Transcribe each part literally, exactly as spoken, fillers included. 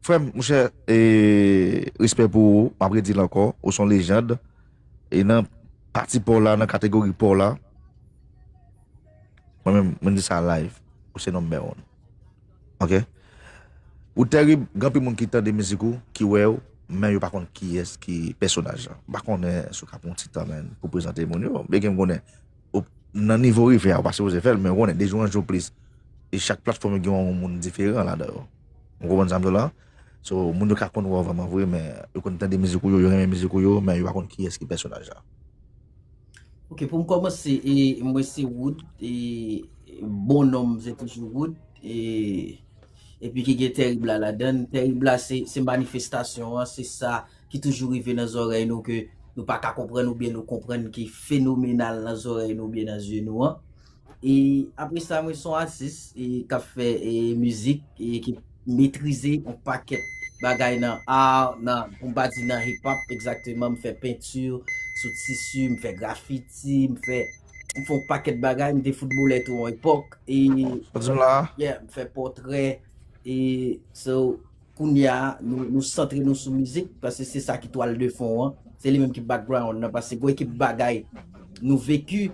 Frè m, monchè, e, respè pou ou, m ap redi l ankò, ou se yon lejand. E nan pati pa w la, nan kategori pa w la, mwen menm, mwen di sa live, ou se number one. Ok? Ou terib, gen anpil moun ki tande mizik ou, ki wè w, men yo pa konn kiyès ki pèsonaj la. M pa konnen si w ka pran yon ti tan, menm, pou prezante moun yo. Byen ke m konnen, ou, nan nivo w rive a, ou pa sipoze fè l, men ou konnen, de jou an jou plis, e chak platfòm gen yon moun diferan ladan yo. Ou konprann sa m di w la? So, moun yo ka konn wè w vrèman vre, men yo konn tande mizik ou yo, yo renmen mizik ou yo, men yo pa konn kiyès ki pèsonaj la. Ok, pou m kòmanse, e, mwen se Wood, e, bon non m se toujou Wood, e, epi ki gen Terib la ladan l. Terib la se, se manifestasyon an, se sa ki toujou rive nan zòrèy nou ke nou pa ka konprann oubyen nou konprann ki fenomenal nan zòrèy nou oubyen nan zye nou an. E apre sa, mwen se yon atis e k ap fè e, mizik e ki metrize yon pakèt bagay nan art, nan, pou m pa di nan hip hop egzakteman, m fè penti sou tisi, m fè grafiti, m fè, m fè yon pakèt bagay, m te foutbolè tou yon epòk, e, Sa w di m la a? Yeah, m fè pòtrè, e, so, kounye a, nou, nou santre nou sou mizik, paske se sa ki twal de fon an, se li menm ki background nan, paske gon ekip bagay nou veki,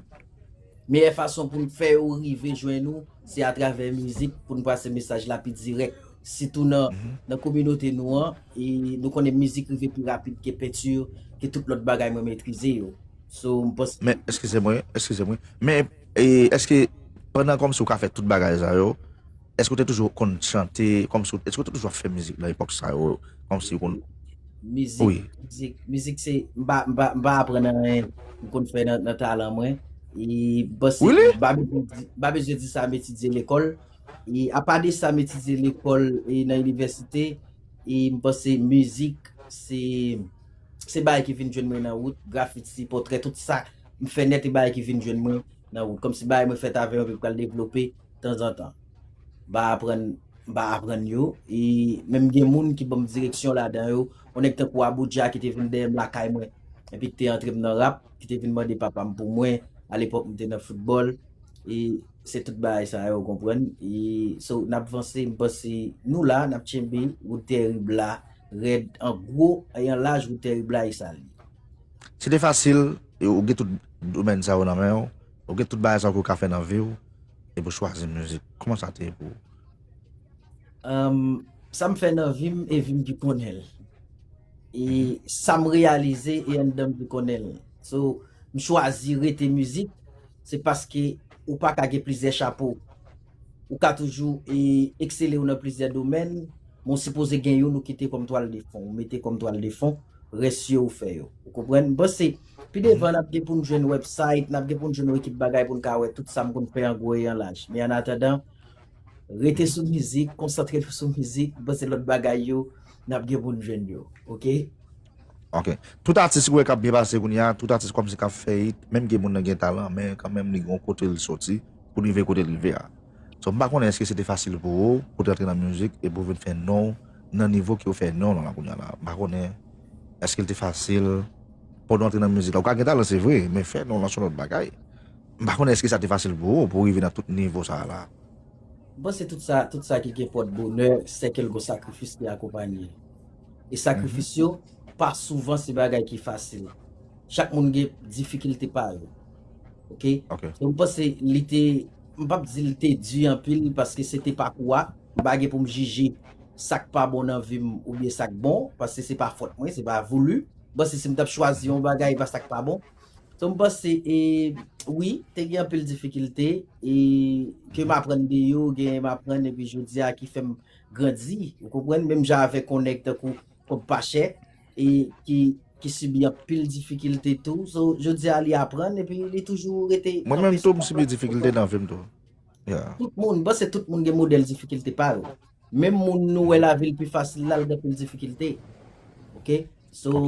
meyè fason pou n fè yo rive jwenn ou, se atravè mizik pou n pase mesaj la pi dirèk. Sitou nan, nan kominote nou an, e nou konnen mizik rive pi rapid ke penti, ke tout lòt bagay mwen metrize yo. So, m panse. Men, eskize mwen, eskize mwen. Men, e, èske, pandan kòmsi w ka fè tout bagay sa yo, èske w te toujou konn chante, kòmsi, èske w te toujou ap fè mizik nan epòk sa yo, kòmsi w konn. Wi. Mizik, mizik, mizik se, m pa, m pa, m pa aprann anyen, m konn fè nan, nan talan mwen. E, m panse, really? M pa bezwen di, m pa bezwen di sa, m etidye lekòl. E, apa de sa, m etidye lekòl e nan inivèsite. E, m panse mizik, se, se bagay ki vin jwenn mwen nan wout, grafiti, pòtrè, tout sa, m fè nèt e bagay ki vin jwenn mwen nan wout. Kòmsi bagay mwen fèt avè yo, epi pral devlope tanzantan. M pa aprann, m pa aprann yo. E menm gen moun ki ban m direksyon ladan yo. Yon nèg tankou Abuja ki te vin dèyè m lakay mwen, epi ki te antre m nan rap, ki te vin mande papa m pou mwen. Alepòk, m te nan foutbòl. E se tout bagay sa yo, w konprann. E, so, n ap vanse, m panse nou la, n ap tchenbe, wout Terib la, rèd, an gwo, e an laj, wout Terib la, e sa l ye. Si te fasil, e ou gen tout domèn sa yo nan men w, ou gen tout bagay sa yo ke w ka fè nan vi w, epi w chwazi mizik, kòman sa te ye pou ou? Sa m fè nan vi m e vi m ki konnen l. E sa m reyalize e anndan m ki konnen l. So, m chwazi rete mizik, se paske ou pa ka gen plizyè chapo. Ou ka toujou e eksele w nan plizyè domèn, men w sipoze gen youn ou kite kòm twal de fon, ou mete kòm twal de fon, rès yo ou fè yo. Ou konprann? M panse, pi devan n ap gen pou n jwenn website, n ap gen pou n jwenn yon ekip bagay pou n ka wè tout sa m konn fè an gwo e an laj. Men annatandan, rete sou mizik, konsantre nou sou mizik, m panse lòt bagay yo, n ap gen pou n jwenn yo. Ok? Ok. Tout atis ou wè k ap byen pase kounye a, tout atis kòmsi k ap fè it, menm ke moun nan gen talan, men kanmenm li gen yon kote l soti pou l rive kote l rive a. So, m pa konnen èske se te fasil pou ou, pou w te antre nan mizik e pou w vin fè non w nan nivo ke w fè non w lan la kounye a la. M pa konnen èske l te fasil pandan w antre nan mizik la. Ou ka gen talan, se vre, men fè non w lan se yon lòt bagay. M pa konnen èske sa te fasil pou ou, pou w rive nan tout nivo sa a la. M panse tout sa, tout sa ki gen pòt bonè, sèke l gon sakrifis ki akonpanye. E sakrifis yo, pa souvan se bagay ki fasil. Chak moun gen difikilte pa yo. Ok? So, m panse li te, m p ap di li te di anpil paske se te pakou a. M pa gen pou m jije sa k pa bon nan vi m oubyen sa k bon, paske se pa fòt mwen, se pa voulu. M panse si m t ap chwazi yon bagay, e pa sa k pa bon. So, m panse, e, wi, te gen anpil difikilte, e ke m aprann de yo, genyen m aprann, epi jodi a ki fè m grandi, ou konprann, menm jan avèk yon nèg tankou Kòb pa chè, e ki, ki sibi anpil difikilte tou. So, jodi a li aprann, epi li toujou rete. Mwen menm tou, m sibi difikilte nan vi m tou. Yeah. Tout moun, m panse tout moun gen modèl difikilte pa yo. Menm moun nou wè lavi l pi fasil la, l gen anpil difikilte. Ok? So,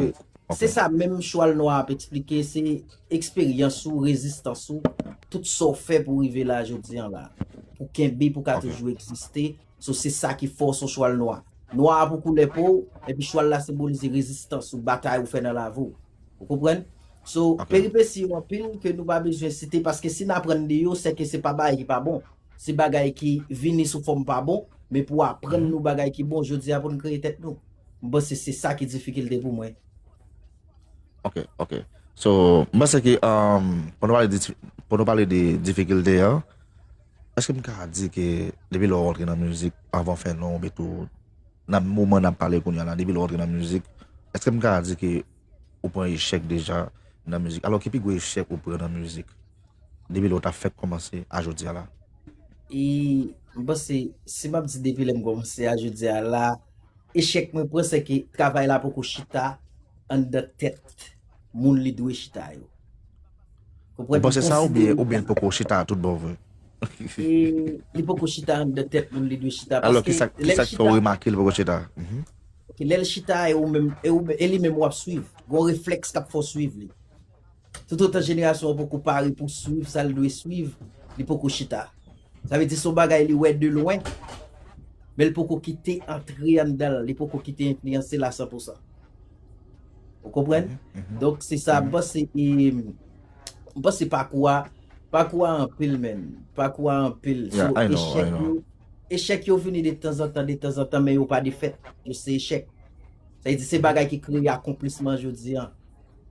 se sa menm chwal nwa ap eksplike, se eksperyans ou, rezistans ou, tout sa w fè pou w rive la jodi an la. Pou kenbe, pou ka toujou egziste. So, se sa ki fòs yon chwal nwa. Nwa a pou koulè po w, epi chwal la senbolize rezistans ou, batay ou fè nan lavi w. Ou konprann? So, peripesi yo anpil ke nou pa bezwen site, paske si n aprann de yo, sèke se pa bagay ki pa bon. Se bagay ki vini sou fòm pa bon, Men pou aprann nou bagay ki bon jodi a pou n kreye tèt nou. M panse se sa ki difikilte pou mwen. Ok, ok. So, m panse ke um, pou nou pale de, pou nou pale de difikilte an, èske m ka di ke depi lè w rantre nan mizik, avan fè non, oubyen tou nan moman n ap pale kounye a la, depi lè w rantre nan mizik, èske m ka di ke ou pran echèk deja nan mizik? Alò, ki pi gwo echèk ou pran nan mizik depi lè w t ap fèk kòmanse a jodi a la? E m panse, si m ap di depi lè m kòmanse a jodi a la, echèk mwen pran se ke travay la poko chita anndan tèt moun li dwe chita yo. Ou panse sa oubyen oubyen l poko chita tout bon vre? E li poko chita anndan tèt moun li dwe chita. Alò, ki sa ki fè w remake l poko chita? Lè l chita e ou menm, e ou, e li menm w ap swiv. Gon reflèks k ap fè w swiv li. Toutotan jenerasyon an poko pare pou swiv sa l dwe swiv, li poko chita. Sa vle di se yon bagay li wè de lwen, men l poko kite antre anndan l, li poko kite enfliyanse l a san pou san. Ou konprann? Donk se sa, m panse, e, m panse pakou a, pakou a anpil, menn. Pakou a anpil. So, echèk yo, echèk yo vini de tanzantan, de tanzantan, men yo pa defèt. Yo se echèk. Sa vle di se bagay ki kreye akonplisman jodi an.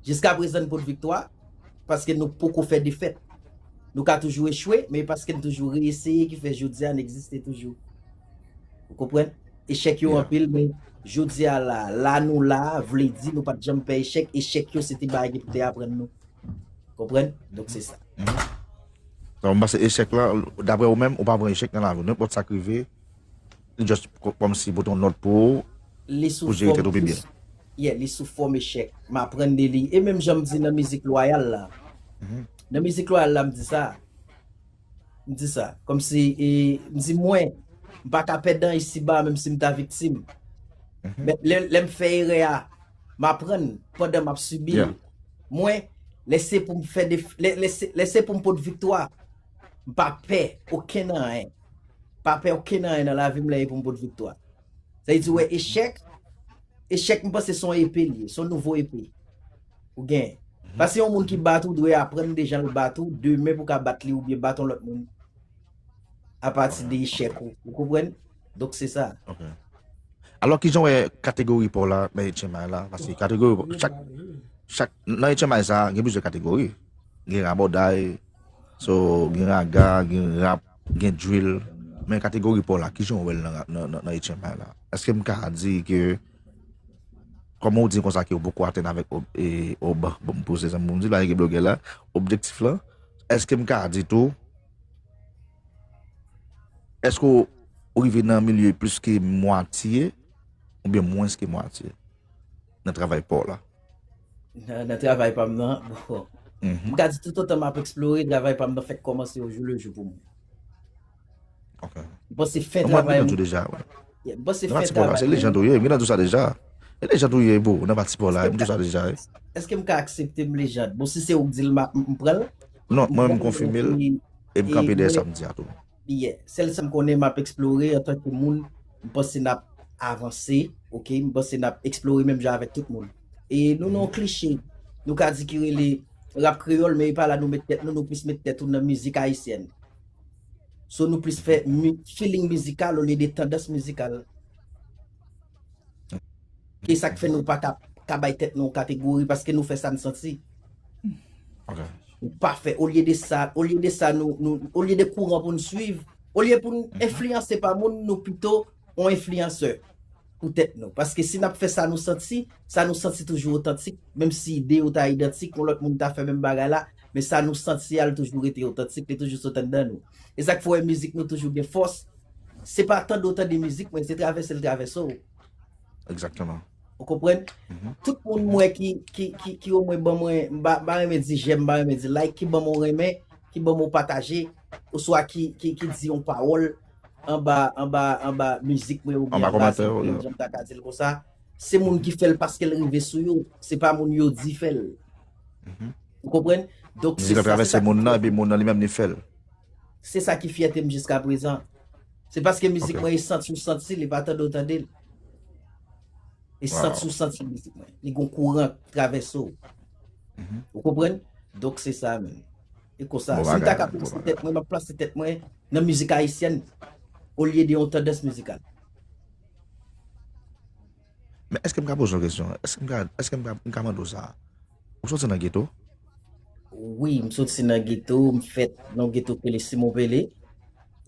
Jiska prezan n pot viktwa, paske nou poko fè defèt. Nou ka toujou echwe, men paske n toujou reyeseye ki fè jodi a n egziste toujou. Ou konprann? Echèk yo anpil, men jodi a la, la nou la, vle di nou pa t janm fè echèk, echèk yo se te bagay ki pou te aprann nou. Konprann? Donk se sa. Donk, m panse echèk la, daprè ou menm, ou pa pran echèk nan lavi w. Nenpòt sa k rive, li just kòmsi pote yon nòt pou ou, pou jere tèt ou pi byen. Yeah, li sou fòm echèk. M aprann de li. E menm jan m di nan mizik lwayal la. Nan mizik lwayal la, m di sa. M di sa. Kòmsi, e, m di mwen, m pa ka pèdan isiba, menm si m ta viktim. Men lè, lè m fè erè a, m aprann pandan m ap sibi l. Mwen, lè se pou m fè de, lè, lè se, lè se pou m pot viktwa, m pa pè okenn anyen. Pa pè okenn anyen nan lavi m lè e pou m pot viktwa. Sa vle di, wè, echèk, echèk, m panse se yon epe li ye, se yon nouvo epe. Ou gen. Paske yon moun ki bat ou dwe aprann de jan l bat ou, demen pou ka bat li oubyen bat yon lòt moun. Apati de echèk ou. Ou konprann? Donk se sa. Ok. Alò, kijan w wè kategori pa w la nan H M I la? Paske kategori, chak, chak, nan H M I sa, gen plizyè kategori. Gen rabòday, so, gen raga, gen rap, gen drill. Men kategori pa w la, kijan w wè l nan, nan, nan, nan H M I la? Èske m ka di ke, kòman w di konsa ke w poko atenn avèk ob, e, ob, bon, m poze sa, m di la, gen blogè la, objektif la? Èske m ka di tou, èske w, ou rive nan milye plis ke mwatye, oubyen mwens ke mwatye nan travay pa w la? Nan, nan travay pa m nan, bon. M ka di toutotan m ap eksplore, travay pa m nan fèk kòmanse o jou le jou pou mwen. Ok. M panse fen travay mwen. Tou deja, wi. M panse fen travay mwen. Se lejand ou ye, m gentan di w sa deja. E lejand ou ye, bro, nan pati pa w la, m di w sa deja, wi. Èske m ka aksepte m lejand? Bon, si se ou k di l, m pran l. Non, mwen menm m konfime l, e m kanpe dèyè sa m di a tou. Yeah. Sèl sa m konnen, m ap eksplore antanke moun, m panse n ap avanse, ok? M panse n ap eksplore menm jan avèk tout moun. E nou nan yon kliche, nou ka di ki rele rap kreyòl, men e pa la nou met tèt nou, nou plis met tèt nou nan mizik ayisyèn. So nou plis fè feeling mizikal olye de tandans mizikal. E sa k fè nou pa ka, ka bay tèt nou yon kategori, paske nou fè sa n santi. Ok. Nou pa fè, olye de sa, olye de sa, nou, nou, olye de kouran pou n swiv, olye pou n enfliyanse pa moun, nou pito yon enfliyansè pou tèt nou. Paske si n ap fè sa nou santi, sa nou santi toujou otantik, menm si ide yo ta idantik, yon lòt moun ta fè menm bagay la, men sa nou santi a l toujou rete otantik, li toujou sot anndan nou. E sa k fè w wè mizik nou toujou gen fòs. Se pa tande w tande mizik mwen, se travèse l travèse w. Egzakteman. Ou konprann? Tout moun mwen ki, ki, ki, ki omwen ban mwen, m pa, m pa renmen di j'aime, m pa renmen di like, ki ban mwen renmen, ki ban mwen pataje, oswa ki, ki, ki di yon pawòl anba, anba, anba mizik mwen oubyen anba kòmantè, jan m ta ka di l konsa, se moun ki fè l paske l rive sou yo, se pa moun yo di fè l. Ou konprann? Donk se sa, se sa ki fè. Mizik la travèse moun nan, epi moun nan li menm li fè l. Se sa ki fyète m jiska prezan. Se paske mizik mwen e santi w santi l, e pa tande w tande l. E santi w santi mizik mwen. Li gon kouran k travèse w. Ou konprann? Donk se sa menm. E konsa, si m ta ka plase tèt mwen, m ap plase tèt mwen nan mizik ayisyèn. olye de yon tandans mizikal. Men èske m ka poze yon kesyon? Èske m ka, èske m ka, m ka mande w sa? Ou soti nan geto? Wi, m soti nan geto, m fèt nan yon geto ki rele Simon Pele.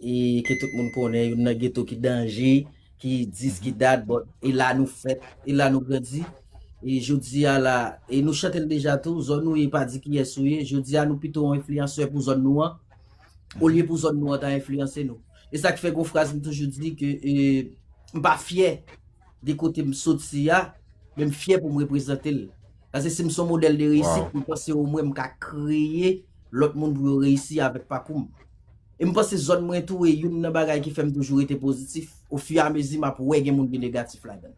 E ke tout moun konnen, youn nan geto ki danje, ki dis, ki dat, but e la nou fèt, e la nou grandi. E jodi a la, e nou chante l deja tou, zòn ou ye pa di kiyès ou ye. Jodi a nou pito yon enfliyansè pou zòn nou an, olye pou zòn nou an ta enfliyanse nou. E sa k fè gon fraz m toujou di ke e, m pa fyè de kote m soti a, men m fyè pou m reprezante l. Paske si m se yon modèl de reyisit, m panse omwen m ka kreye lòt moun pou yo reyisi avèk pakou m. E m panse zòn mwen tou e youn nan bagay ki fè m toujou rete pozitif. Ofiramezi m ap wè gen moun ki negatif ladan l.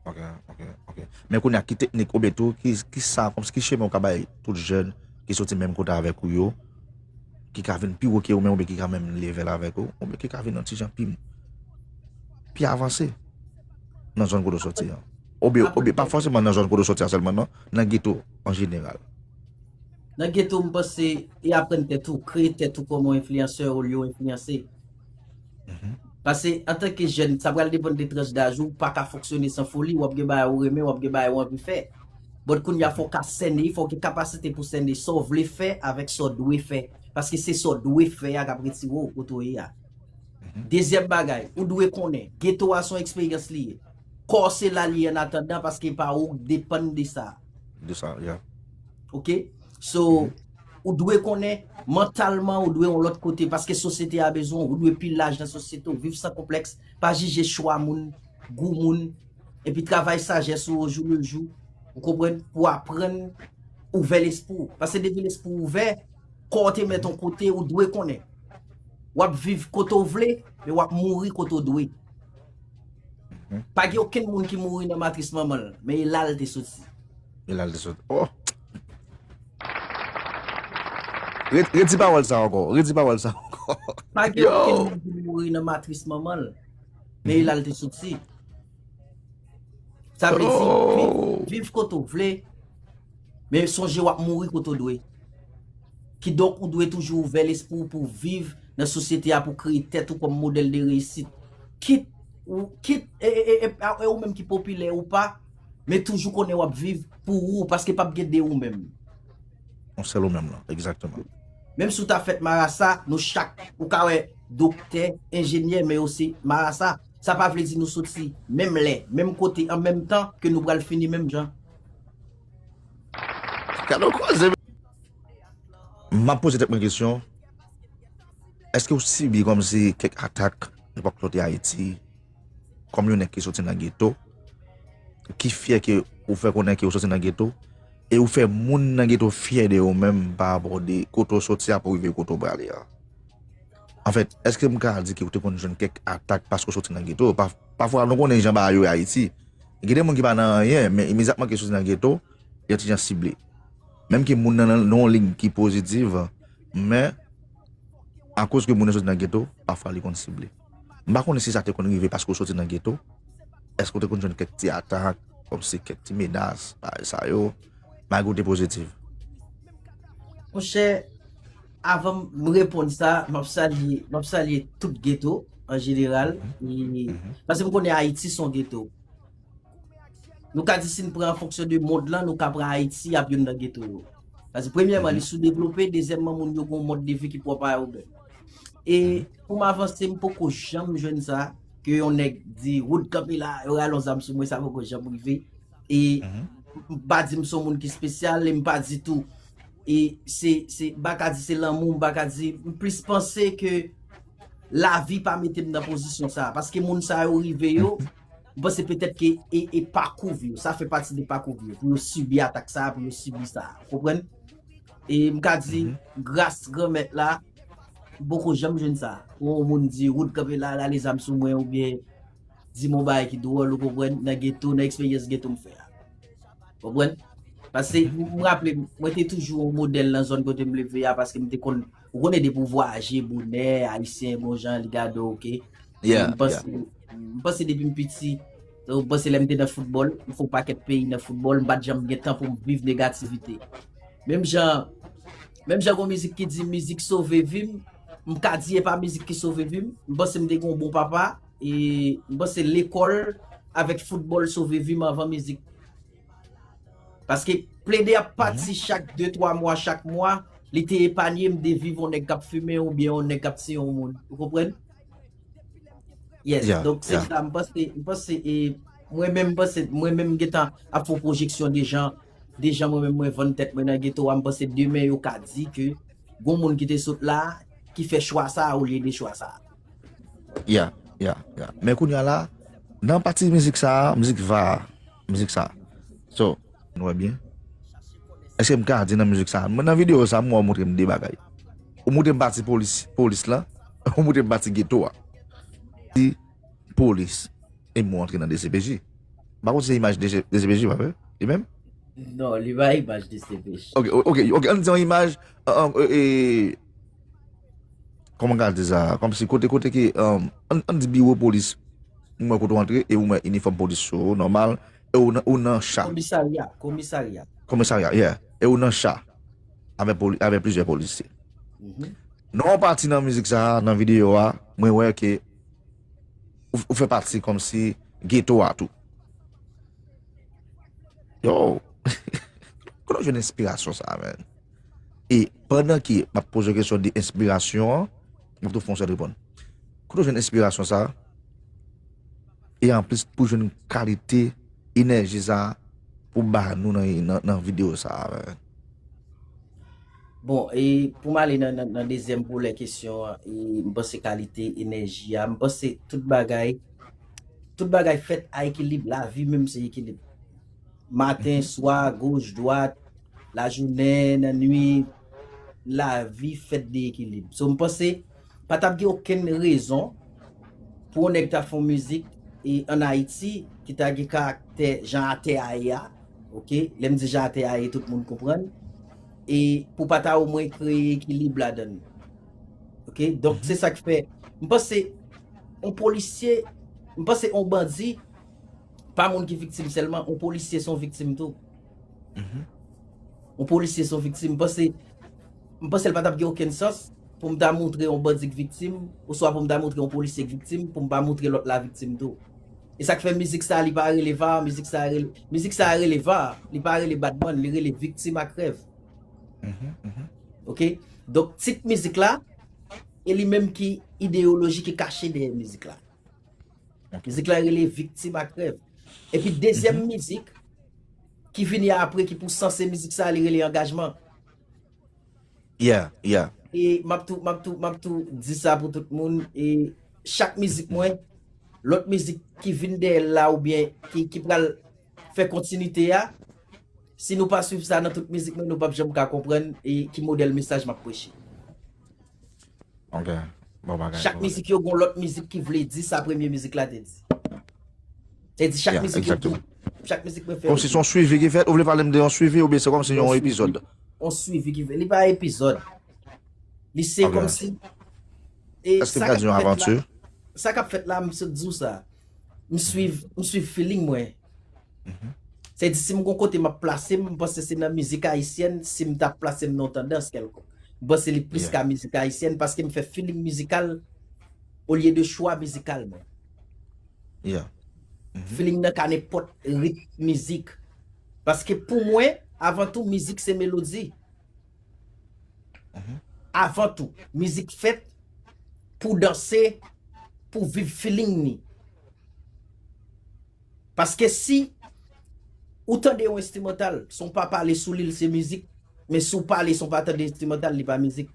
Ok, ok, ok. Men kounye a ki teknik oubyen tou, ki, ki sa, kòmsi ki chemen ou ka bay tout jèn ki soti menm kote avèk ou yo, ki ka vin pi wo ke ou menm oubyen ki ka menm level avèk ou, oubyen ki ka vin yon ti jan pi, pi avanse nan zòn kote ou soti an. Oubyen, oubyen pa fòseman nan zòn kote ou soti an sèlman, non, nan geto an jeneral. Nan geto, m panse e aprann tèt ou, kreye tèt ou kòman yon enfliyansè olye w enfliyanse. Paske antanke jèn, sa pral depann de tranch daj ou, ou pa ka fonksyone san foli, w ap gen bagay ou renmen, w ap gen bagay ou anvi fè. But kounye a fò w ka sène, fò w gen kapasite pou sène sa w vle fè avèk sa w dwe fè. Paske se sa w dwe fè a k ap retire w kote w ye a. Dezyèm bagay, ou dwe konnen, geto a se yon eksperyans li ye. Kò w se la li ye annatandan paske e pa ou k depann de sa. De sa, yeah. Ok? So, ou dwe konnen, mantalman, ou dwe yon lòt kote, paske sosyete a bezwen w, ou dwe pi laj nan sosyete w, viv san konplèks, pa jije chwa moun, gou moun, epi travay sajès ou ojoulejou, ou konprann, pou aprann ouvè lespri w. Paske depi lespri w ouvè, kò w te mèt yon kote, ou dwe konnen. W ap viv kote w vle, men w ap mouri kote w dwe. Pa gen okenn moun ki mouri nan matris manman l, men e la l te soti. E la l te soti. Oh! Re- Redi pawòl sa ankò. Redi pawòl sa ankò. Pa gen okenn moun ki mouri nan matris manman l, men e la l te soti. Sa vle di, viv, viv kote w vle, men sonje w ap mouri kote w dwe. Kidonk, ou dwe toujou ouvè lespri w pou w viv nan sosyete a, pou w kreye tèt ou kòm modèl de reyisit. Kit, ou, kit, e, e, e, e, e ou menm ki popilè ou pa, men toujou konnen w ap viv pou ou, paske p ap gen de ou menm. Yon sèl ou menm lan, egzakteman. Menm si w ta fèt marasa, nou chak, ou ka wè doktè, enjenyè, men yo se marasa. Sa pa vle di nou soti menm lè, menm kote, an menm tan ke nou pral fini menm jan. Gade yon koze. M ap poze tèt mwen kesyon, èske w sibi kòmsi kèk atak nenpòt kote Ayiti, kòm yon nèg ki soti nan geto, ki fyè ke ou fè konnen ke ou soti nan geto, e ou fè moun nan geto fyè de ou menm pa rapò de kote w soti a pou rive kote w prale a? Anfèt, èske m ka di ke ou te konn jwenn kèk atak paske w soti nan geto? Pa- Pafwa, nou konnen jan bagay yo ye Ayiti. Gen de moun ki pa nan anyen, men imedyatman ke yo soti nan geto, yo ti jan sible. Menm ke moun nan nan yon liy ki pozitiv, men akoz ke moun nan soti nan geto, pafwa li konn sible. M pa konnen si sa te konn rive paske w soti nan geto. Èske w te konn jwenn kèk ti atak, kòmsi kèk ti menas, bagay sa yo, malgre w te pozitif? Monchè, avan m reponn sa, m ap salye, m ap salye tout geto an jeneral. E, paske m konnen Ayiti se yon geto. Nou ka di si n pran an fonksyon de mond lan, nou ka pran Ayiti ap youn nan geto yo. Paske premyèman, li soudevlope, dezyèmman, moun yo gen yon mòd de vi ki pwòp a yo menm. E pou m avanse, m poko janm jwenn sa, ke yon nèg di, "Wood kanpe la," yo rale yon zam sou mwen, sa poko janm rive. E m pa di m se yon moun ki espesyal, e m pa di tou, e se, se, m pa ka di se lanmou, m pa ka di, m plis panse ke lavi pa mete m nan pozisyon sa a. Paske moun sa yo rive yo, m panse petèt ke e, e pakou vi yo, sa fè pati de pakou vi yo, pou yo sibi atak sa a, pou yo sibi sa a. Ou konprann? E m ka di, gras Granmèt la, m poko janm jwenn sa. Pou yon moun di, "Wood kanpe la, rale zam sou mwen," oubyen di m yon bagay ki dwòl, ou konprann, nan geto, nan eksperyans geto m fè a. Konprann? Paske m raple m, mwen te toujou yon modèl nan zòn kote m leve a, paske m te konn, ou konnen depi w vwayaje bonè, Ayisyen bon jan, li gade w, oke. E m panse, m panse depi m piti, m panse lè m te nan foutbòl, m fè yon pakèt peyi nan foutbòl, m pa t janm gen tan pou m viv negativite. Menm jan, menm jan gon mizik ki di mizik sove vi m, m ka di e pa mizik ki sove vi m. M panse m te gen yon bon papa, e m panse lekòl avèk foutbòl sove vi m anvan mizik. Paske plede ap pati chak de, twa mwa, chak mwa, li te epanye m de viv yon nèg k ap fimen oubyen yon nèg k ap tiye yon moun. Ou konprann? Yes, donk se sa, m panse, m panse, e, mwen menm, m panse, mwen menm, m gentan ap fè yon pwojeksyon de jan, de jan mwen menm, mwen vann tèt mwen nan geto a, m panse demen yo ka di ke gon moun ki te sot la, ki fè chwa sa a olye de chwa sa a. Ya, ya, ya. Men kounye a la, nan pati mizik sa a, mizik va a, mizik sa a. So, nou wè byen? Èske m ka di nan mizik sa a? Mwen nan videyo sa a, m wè w montre m de bagay. Ou montre m pati polis, polis la, ou montre m pati geto a. Di polis, e m antre nan D C P J. M pa konn si se imaj D C P J, pa vre? Li menm? Non, li pa imaj D C P J. Ok, ok, ok, ann di yon imaj, e, e, kòman m ka di sa? Kòmsi kote, kote ke, um, ann, ann di biwo polis. Ou wè kote w antre e ou wè inifòm polis sou ou, nòmal, e ou nan, ou nan cha. Komisarya, komisarya. Komisarya, yeah. E ou nan cha. Avèk poli-, avèk plizyè polisye. Nan yon pati nan mizik sa a, nan videyo a, mwen wè ke ou, ou fè pati kòmsi geto a tou. Yo, kote w jwenn enspirasyon sa a, man? E pandan ke m ap poze w kesyon de enspirasyon an, m ap tou fè yon sèl reponn. Kote w jwenn enspirasyon sa a? E anplis, pou jwenn kalite enèji sa a, pou ba nou nan, nan, nan videyo sa a, man. Bon, e pou m ale nan, nan, nan dezyèm volè kesyon an, e m panse kalite enèji a, m panse tout bagay, tout bagay fèt a ekilib, lavi menm se ekilib. Maten, swa, goch, dwat, lajounen, nan nuit, lavi fèt de ekilib. So, m panse, pa t ap gen okenn rezon pou yon nèg ta fè yon mizik e ann Ayiti ki ta gen karaktè jan atè a ye a, ok? Lè m di jan atè a ye, tout moun konprann. E pou pa ta omwen kreye ekilib ladan l. Ok? Donk, se sa k fè, m panse, yon polisye, m panse yon bandi, pa moun ki viktim sèlman, yon polisye se yon viktim tou. Yon polisye se yon viktim. M panse, m panse l pa t ap gen okenn sans pou m ta montre yon bandi k viktim, oswa pou m ta montre yon polisye k viktim, pou m pa montre lòt la viktim tou. E sa k fè mizik sa, li pa rele va, mizik sa rele, mizik sa rele va, li pa rele badman, li rele viktim ak rèv. Ok? Donk, tit mizik la, e li menm ki ideyoloji ki kache dèyè mizik la. Mizik la rele Viktim ak Rèv. Epi dezyèm mizik ki vini apre ki pou sanse mizik sa, li rele Angajman. Yeah, yeah. E m ap tou, m ap tou, m ap tou di sa pou tout moun. E chak mizik mwen, lòt mizik ki vin dèyè l la oubyen ki, ki pral fè kontinite a, si nou pa swiv sa nan tout mizik mwen, nou p ap janm ka konprann e ki modèl mesaj m ap preche. Ok. Bon bagay. Chak mizik yo gon lòt mizik ki vle di sa premye mizik la te di. Se di chak mizik yo di. Chak mizik mwen fè. Kòmsi se yon swivi ki fèt, ou vle pale m de yon swivi oubyen se kòmsi yon epizòd? Yon swivi ki fèt. Li pa epizòd. Li se kòmsi. Èske m ka di yon avanti? Sa k ap fèt la, m sot di w sa. M swiv, m swiv feeling mwen. Se di si m gon kote m ap plase m, m panse se nan mizik ayisyèn, si m t ap plase m nan yon tandans kèlkonk. M panse li plis ka mizik ayisyèn paske m fè feeling mizikal olye de chwa mizikal mwen. Yeah. Feeling nan ka nenpòt ritm mizik. Paske pou mwen, avan tou, mizik se melodi. Avan tou, mizik fèt pou danse, pou viv feeling ni. Paske si ou tande yon enstrimantal, si w pa pale sou li, l se mizik. Men si w pale, si w pa tande enstrimantal, li pa mizik.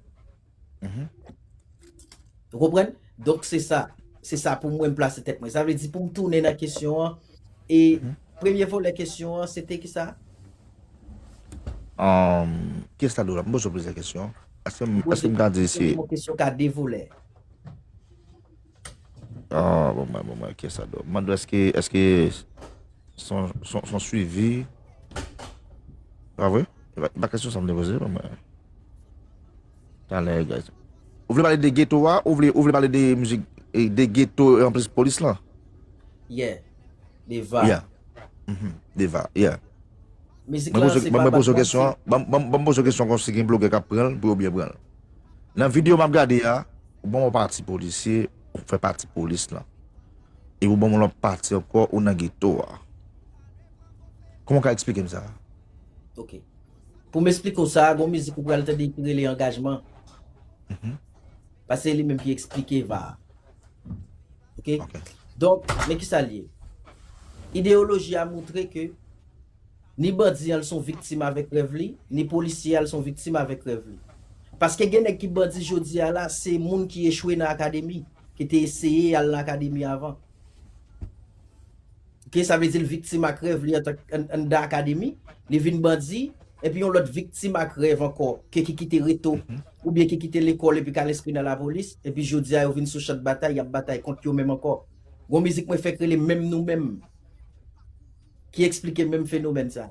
Ou konprann? Donk, se sa. Se sa pou mwen, m plase tèt mwen. Sa vle di, pou m tounen nan kesyon an, e premye volè kesyon an, se te ki sa? Um, kiyès ta dwe la? M poze w plizyè kesyon. Èske m, èske m ka di se. Yon kesyon ka de volè. Ah, bon, mwen, bon, mwen, kiyès ta dwe? M mande èske, èske son, son, son swivi. Pa vre? E pa, e pa kesyon sa m te poze, bon, mwen. Talè, guys. Ou vle pale de geto a? Ou vle, ou vle pale de mizik, e, de geto e anplis polis lan? Yeah. Deva. Yeah. Mhm. Deva, yeah. Mizik lan se pa Bad Boy. Ban m poze w kesyon kòmsi gen blogè k ap pran l pou yo byen pran l. Nan videyo m ap gade a, Ou ban m yon pati polisye, ou fè pati polis lan. E ou ban m yon lòt pati ankò, ou nan geto a. Kòman w ka eksplike m sa? Ok. Pou m eksplike w sa, gon mizik ou pral tande ki rele Angajman. Paske li menm ki eksplike va a. Ok? Ok. Donk, men ki sa l ye. Ideyoloji a montre ke ni bandi an l son viktim avèk rèv li, ni polisye a l son viktim avèk rèv li. Paske gen nèg ki bandi jodi a la, se moun ki echwe nan akademi, ki te eseye al nan akademi avan. Ok, sa vle di l viktim ak rèv li antan anndan akademi, li vin bandi, epi yon lòt viktim ak rèv ankò, ke ki kite reto, oubyen ki kite lekòl epi k al enskri nan lapolis, epi jodi a yo vin sou chan batay, y ap batay kont yo menm ankò. Gon mizik mwen fè k rele Menm Nou Menm, ki eksplike menm fenomèn sa.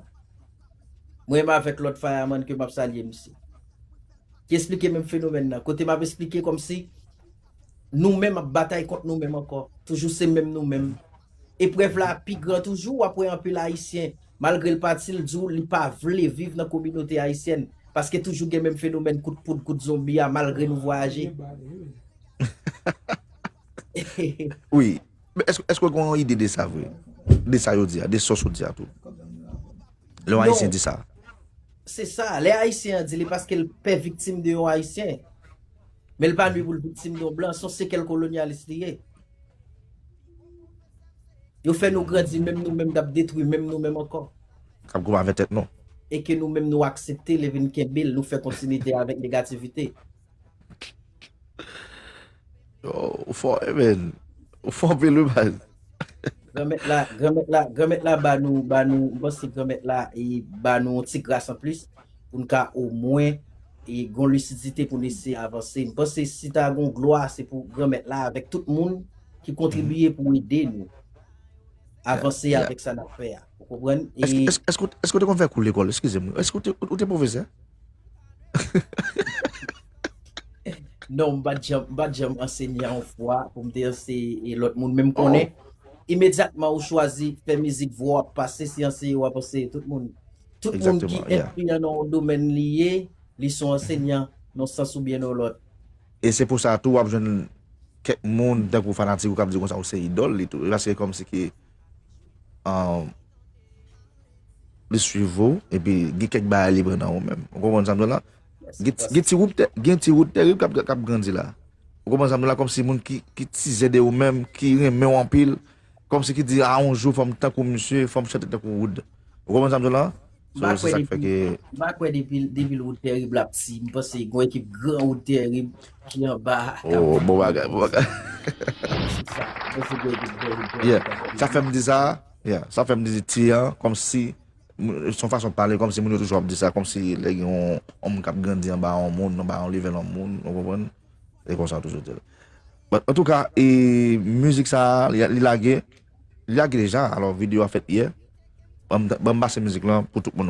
Mwen menm avèk lòt Fireman ke m ap salye misye. Ki eksplike menm fenomèn nan. Kote m ap eksplike kòmsi nou menm ap batay kont nou menm ankò. Toujou se menm nou menm. Eprèv la pi gran toujou, w ap wè anpil Ayisyen, malgre l pati, l di w li pa vle viv nan kominote ayisyèn. Paske toujou gen menm fenomèn kout poud, kout zonbi a, malgre nou vwayaje. Wi. Men èske, èske w gen yon ide de sa vre? De sa yo di a, de sòs ou di a tou. Lè yon Ayisyen di sa. Se sa, lè Ayisyen an di li paske l pè viktim de yon Ayisyen. Men l pa lwi pou l viktim de yon blan, se yon sekèl kolonyalis li ye. Yo fè nou grandi, menm nou menm n ap detwi, menm nou menm ankò. K ap goumen avèk tèt nou. E ke nou menm nou aksepte l e vin kenbe l, nou fè kontinite avèk negativite. Yo, ou fò, eh, man. Ou fò anpil, wi, baz. Granmèt la, Granmèt la, Granmèt la ba nou, ba nou, m panse Granmèt la e ba nou yon ti gras anplis pou n ka omwen e gon lisidite pou n eseye avanse. M panse si ta gon glwa, se pou Granmèt la avèk tout moun ki kontribiye pou ede nou avanse avèk sa n ap fè a. Ou konprann? Èske, èske, èske, èske w te konn fè kou lekòl? Eskize m. Èske w te, ou te pwofesè? Non, m pa t janm, m pa t janm anseye yon fwa pou m te anseye lòt moun. Men m konnen, imedyatman ou chwazi fè mizik, vwa w ap pase, se anseye w ap anseye tout moun. Tout moun ki enpliyan nan yon domèn li ye, li se yon ansenyan nan yon sans oubyen nan yon lòt. E se pou sa tou w ap jwenn kèk moun tankou fanatik ou k ap di konsa ou se idòl li tou. E paske kòmsi ki, um, li swiv ou, epi gen kèk bagay li pran nan ou menm. Ou konprann sa m di w la? Gen ti, gen ti wout tè-, gen ti wout tèrib k ap, k ap grandi la. Ou konprann sa m di w la? Kòmsi moun ki, ki tizè de ou menm, ki renmen w anpil, kòmsi ki di, a, yon jou fò m tankou misye, fò m chante tankou Wood. Ou konprann sa m di w la? So, se sa k fè ke. M pa kwè depi, depi l Wood Tèrib la piti, m panse gon ekip gran Wood Tèrib ki anba. Oh, bon bagay, bon bagay. Se sa. M panse gon ekip gran Wood Tèrib Yeah. ki anba. Sa fè m di sa, yeah. Sa fè m di ti an, kòmsi, m-, se yon fason pale, kòmsi moun yo toujou ap di sa, kòmsi lè gen yon, yon moun k ap grandi anba yon moun, anba yon level yon moun, ou konprann? E konsa toujou di l. But, antouka, e, mizik sa, li, li lage, li lage deja, alò, videyo a fèt yè. Ban m, ban m pase mizik lan pou tout moun.